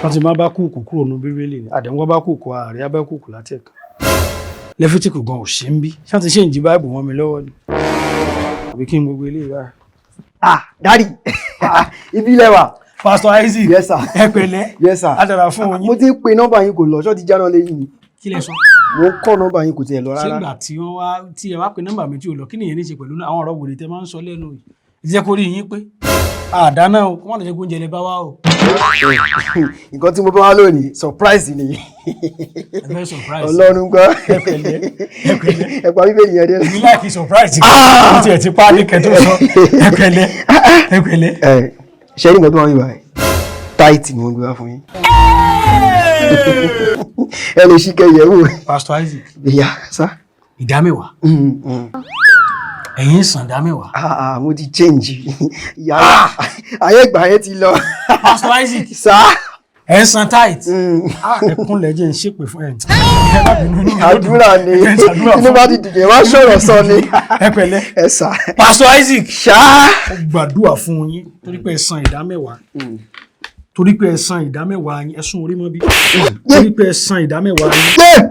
Wọ́n ti máa bá kúùkù kúrò ní Bíbélì ni àdéhùn bá kúùkù ààrẹ abẹ́ kúùkù láti ẹ̀ka. Lẹ́fítíkù gan ò ṣe ń bí. Ṣé wọ́n ti ṣe ń jí Báìbù mọ́ mi lọ́wọ́ ni? Àbí kí n gbogbo eléyìí báyìí? Ah, daddy, ibi ilẹ̀ wa. Pastor Isaac. Yes, sir. Ẹ pẹ̀lẹ́. Yes, sir. Á dára fún yín. Mo ti ń pe nọ́mbà yín, kò lọ. Ṣọ́ ti jáná lẹ́yìn ni? Kí lẹ sọ? Mo ń kọ́ nọ́mbà yín, kò tiẹ̀ lọ Ṣé rárá. ìgbà tí wọ́n wá tí ẹ wá pe nọ́mbà mi tí ò lọ, kí nìyẹn ní í ṣe pẹ̀lú àwọn ọ̀rọ̀ wèrè tẹ máa ń sọ lẹ́nu yìí? Ẹ jẹ́ kó rí yín pé àdáná o, kó má lọ jẹ́ kó oúnjẹ lẹ bá wá o. Nǹkan tí mo bá wá lónìí, surprise ni. Ẹ fẹ́ surprise. Ọlọ́run gbọ́. Ẹ pẹ̀lẹ́, ẹ pẹ̀lẹ́. Ẹ pa Bíbélì yẹn dé. Èmi like surprise kan tí ẹ ti pa ní kẹtó sọ. Ẹ pẹ̀lẹ́, ẹ pẹ̀lẹ́. Ẹ ṣe ní nǹkan tó wà ní báyìí, tithe ni wọ́n gbé wá fún yín. Ẹ lè ṣí kẹyẹ wò. Pastor Isaac. Ìyá sá. Ìdá mẹ́wàá? Ẹ̀yin ń san ìdá mẹ́wàá? Ah ah, mo ti change. Ìyá ayé ìgbà yẹn ti lọ. Pastor Isaac. Sá. Ẹ̀ ń san tithe? Ẹ kúnlẹ̀, jẹ́ ń ṣépè fún ẹ. Ẹ má bínú, inú mi ló dùn. Àdúrà ni. Ẹ ń ṣàdúrà Inú fún bá ti dìde wá sọ̀rọ̀ sọ ni. Ẹ pẹ̀lẹ́. Ẹ sà. Pastor Isaac. Ṣá. Ó gbàdúrà fún yín torí pé ẹ san ìdá mẹ́wàá, torí pé ẹ san ìdá mẹ́wàá yín. Ẹ sún orí mọ́ bí, torí pé ẹ san ìdá mẹ́wàá yín.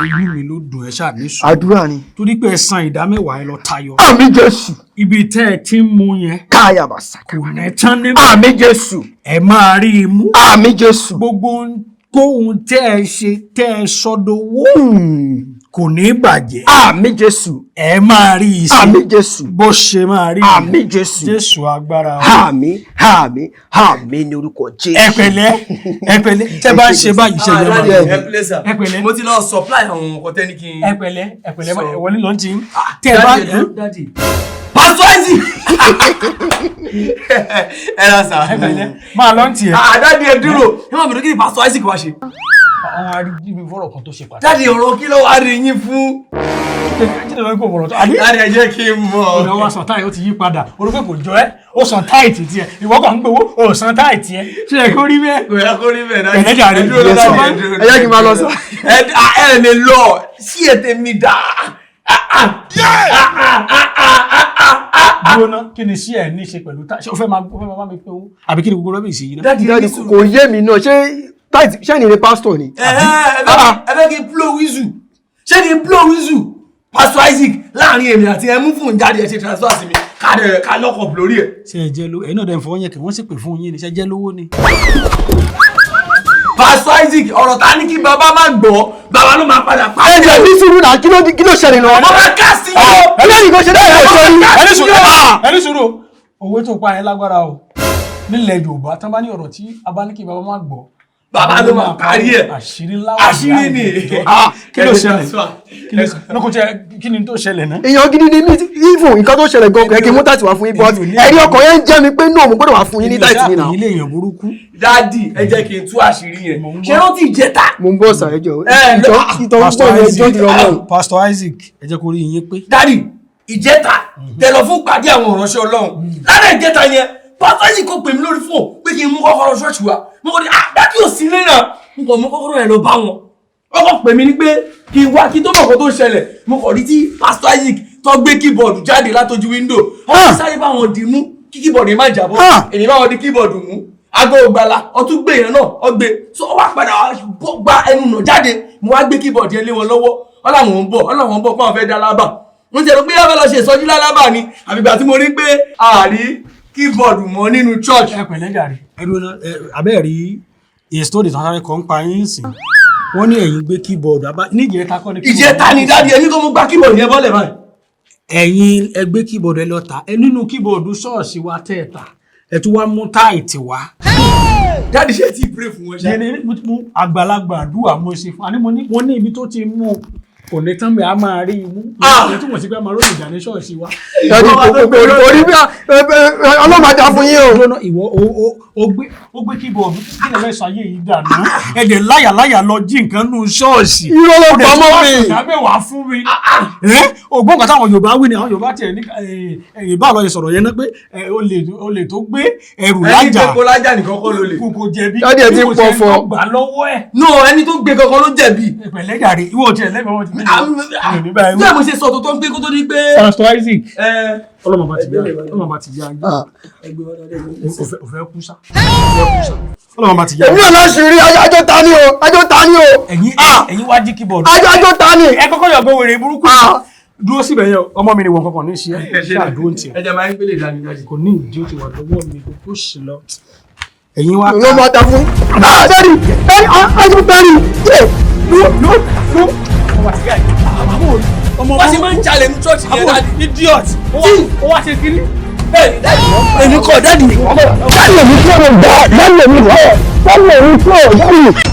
Inú mi ló dùn, ẹ ṣáà ní sùn. Àdúrà ni. Torí pé ẹ san ìdá mẹ́wàá, ẹ lọ tayọ. Àmín, Jésù. Ibi tẹ́ ẹ ti ń mú yẹn, Káyà bàṣà. kò ní tán níbẹ̀. Àmín, Jésù. Ẹ máa rí i mú. Àmín, Jésù. Gbogbo kóhun tẹ́ ẹ ṣe, tẹ́ ẹ sọdowó, kò ní bàjẹ́. Àmín, Jésù. Ẹ máa rí i sí. Àmín, Jésù. Bó ṣe máa rí. Àmín, Jésù. Jésù agbára wa. Àmín, àmín, àmín ní orúkọ Jésù. Ẹ pẹ̀lẹ́, ẹ pẹ̀lẹ́. Tẹ́ bá ń ṣe báyìí, ṣe Ah, yẹn daddy, máa ẹ pẹ̀lẹ́ sir. Ẹ pẹ̀lẹ́. Mo ti lọ supply àwọn nǹkan tẹ́ ní kí n. Ẹ pẹ̀lẹ́, ẹ pẹ̀lẹ́. Wọlé lọ́n ti ń tẹ́ bá. Daddy, daddy. Pastor Isaac. Ẹ ra sà. Ẹ pẹ̀lẹ́, máa lọ́n tiẹ̀. Ah, daddy, ẹ dúró. Ẹ má bínú, kí ni Pastor Isaac wá ṣe? Àwọn arígbí fọ́rọ̀ kan tó ṣe pàtàkì. Daddy, ọ̀rọ̀ kí ló wá rí yín fún? Kí ló ń kó bọ̀rọ̀ tó àbí? Daddy, ẹ jẹ́ kí n mọ̀. Ọ̀dọ̀ wa san tithe, ó ti yí padà. Orúkọ kò jọ ẹ́, ó san tithe tiẹ̀, ìwọ kàn ń gbowó, ó san tithe tiẹ̀. Ṣé ẹ kó rí bẹ́ẹ̀? Kò yẹ kó rí bẹ́ẹ̀, daddy. Pẹ̀lẹ́ jàre. Ẹ dúró, Yes, daddy, sir. ẹ dúró. Ẹ jẹ́ kí n máa lọ sir. Ẹ ah, ẹ lè lọ sí ètè mi dá. Dúró ná, kí ni sí ẹ ní ṣe pẹ̀lú tá? Ṣé o fẹ́ máa bá mi pín owó, àbí kí ni gbogbo rọ́bì sí yìí náà? Daddy, Daddy, ní sùúrù. kò yé mi náà. Ṣé tithe ṣé ní ni pásítọ̀ ni? Ẹ ẹ fẹ́ kí n blow whistle? Ṣé kí n blow whistle? Pastor Isaac, láàrin èmi àti ẹ, mú fún jáde, ẹ ṣe transfer sí mi, ká dẹ̀ ká lock up lórí ẹ̀. Ṣé ẹ jẹ́ lówó? Ẹ̀yin náà dẹ̀ ń fọwọ́ yẹn kí wọ́n sì pè fún yín ni. Ṣé ẹ jẹ́ lówó ni? Pastor Isaac, ọ̀rọ̀ ta ní kí bàbá má gbọ́, bàbá ló máa padà pa. Ẹ jẹ́ ní sùúrù náà, kí ló ṣẹlẹ̀ náà? Mo máa ká sí yóò. Ẹlẹ́yìn kan ṣe dáhùn ẹ̀ sọ yìí. Ẹni sùúrù, ẹni sùúrù. Òwe tó pa yẹn lágbára o. Nílẹ̀ Yorùbá, tán bá ní ọ̀rọ̀ tí a bá ní kí bàbá má gbọ́, Bàbá ló máa parí ẹ̀. Àṣírí ńlá wà. Àṣírí ni. Kí ló ṣẹlẹ̀? Kí ló ṣẹlẹ̀? Kò tẹ, kí ni tó ṣẹlẹ̀ náà? Èèyàn gidi ni mí. Even nǹkan tó ṣẹlẹ̀ gan, kò yẹ kí n mú tithe wá fún yín, but ẹ̀rí ọkàn yẹn ń jẹ́ mi pé no, mo gbọ́dọ̀ wá fún yín ní tithe ní náà. Ilé èèyàn burúkú. Daddy, ẹ jẹ́ kí n tú àṣírí yẹn. Ṣé rántí ìjẹta? Mo ń bọ̀ sà, ẹjọ́ Ẹ, ìtọ́ ń bọ̀ ní ẹjọ́ ìdúró náà. Pastor Isaac, ẹ jẹ́ kó rí yín pé. Daddy, ìjẹta tẹ lọ fún pàdé àwọn ìránṣẹ́ Ọlọ́run lára ìjẹta yẹn, Pastor Isaac kò pè mí lórí fóònù pé kí n mú kọ́kọ́rọ́ ṣọ́ọ̀ṣì wa. Mo kọ́ ni, ah, daddy ò sí ilé náà. Mo kàn mú kọ́kọ́rọ́ yẹn lọ bá wọn. Wọ́n kàn pè mí ní pé kí n wá. Kí n tó mọ̀ kó tó ṣẹlẹ̀, mo kàn rí tí Pastor Isaac tó gbé keyboard jáde látọjú window. Wọ́n ti sáré bá wọn dì mú kí keyboard yẹn má jábọ́. Èmi bá wọn di keyboard mú. Aago ògbàlà ọtún gbé yẹn náà ọgbẹ so, ọ wá padà wá gba ẹnu nà jáde. Mo wá gbé keyboard yẹn lé wọn lọ́wọ́. Wọ́n làwọn ń bọ̀, wọ́n làwọn ń bọ̀ pé àwọn fẹ́ dá lábà. Mo ti rò pé yàrá lọ ṣe ìsọjí lálábà ni, àbígbà tí mo rí pé àárí keyboard mọ́ nínú church. Ẹ pẹ̀lẹ́ jàre. Ẹ dúró ná, ẹ abẹ́ rí story tán sáré kan ń pa yín sìn. Wọ́n ní ẹ̀yin gbé keyboard abá níjẹta kọ́ ni? Ìjẹta ni, daddy. Èmi kò mú gba keyboard yẹn bọ́lẹ̀ báyìí. Ẹ̀yin ẹ gbé keyboard, ẹ lọ tà ẹ. Nínú keyboard ṣọ́ọ̀ṣì wa tẹ́ ẹ tà, ẹ tún wá mú tithe wá. Daddy, ṣe ti pray fún wọn ṣá? Yẹn ni mo àgbàlagbà àdúrà mo ṣe fún, àní mo ní wọ́n ní ibi tó ti mú kò ní tán bẹ́ẹ̀, a máa rí imú. Ìyẹn túmọ̀ sí pé a máa ròyìn ìjà ní ṣọ́ọ̀ṣì wa. Daddy, kò rí bí Ọlọ́run máa dá fún yín o. Lọ́nà ìwọ ó gbé keyboard, kí lè fẹ́ sọ ayé yìí dànù? Ẹ̀dẹ̀ láyàláyà lọ jí nǹkan nù ṣọ́ọ̀ṣì. Irọ́ ló pa mọ́ mi. Ìdábẹ̀ wá fún mi. Ẹ́ ògbọ́n kan táwọn Yorùbá wí ni àwọn Yorùbá tiẹ̀ ní ẹ̀yìn bá lọ sọ̀rọ̀ yẹn náà pé olè tó gbé ẹrù Ẹni lájà gbé kó lájà nìkan kọ́ ló lè. kò jẹ̀bi. Daddy, ẹ ti bí kò ṣe pọ̀fọ̀. tó gbà lọ́wọ́ ẹ̀. No, ẹni tó gbé kankan ló jẹ̀bi. Ìpẹ̀lẹ́ jàre, ìwọ tiẹ̀ lẹ́gbẹ̀ẹ́ wọn ti ní báyìí. Bí mo ṣe sọ tó tó ń gbé kó tó di pé. Pastor Isaac, Ẹ ọlọ́mọ bá ti yá, ọlọ́mọ bá ti yá. Ah. O fẹ́ kú sá, o fẹ́ kú sá. Ọlọ́run bá ti yá. Èmi náà láṣìírí, àjọ ta ni o, àjọ ta ni o. Ẹ̀yin Ah! ẹ̀yin wá jí keyboard. Àjọ ta ni. Ẹ kọ́kọ́ yọ̀gbọ́ wèrè burúkú. Ah! Dúró síbẹ̀ yẹn o, ọmọ mi ni wọ́n kankan ní í ṣe ẹ́ ṣáà dúró ní tiẹ̀. Ẹ jẹ́ máa ń gbélé ìdání daddy. Kò ní ìdí, ó ti wà lọ́wọ́ mi, kò tó sì lọ. Ẹ̀yin wá Ló máa ta fún. Ah, daddy, daddy, àjọ ta ni. Yeah. No, no, no. Ọmọ Wọ́n ṣe máa ń jalè ní ṣọ́ọ̀ṣì yẹn, daddy. Idiot. Ó wá ṣe kiri. Bẹ́ẹ̀ni daddy, èmi kọ́, daddy. Daddy, èmi kúrò, daddy, èmi kúrò, daddy, èmi kúrò, daddy.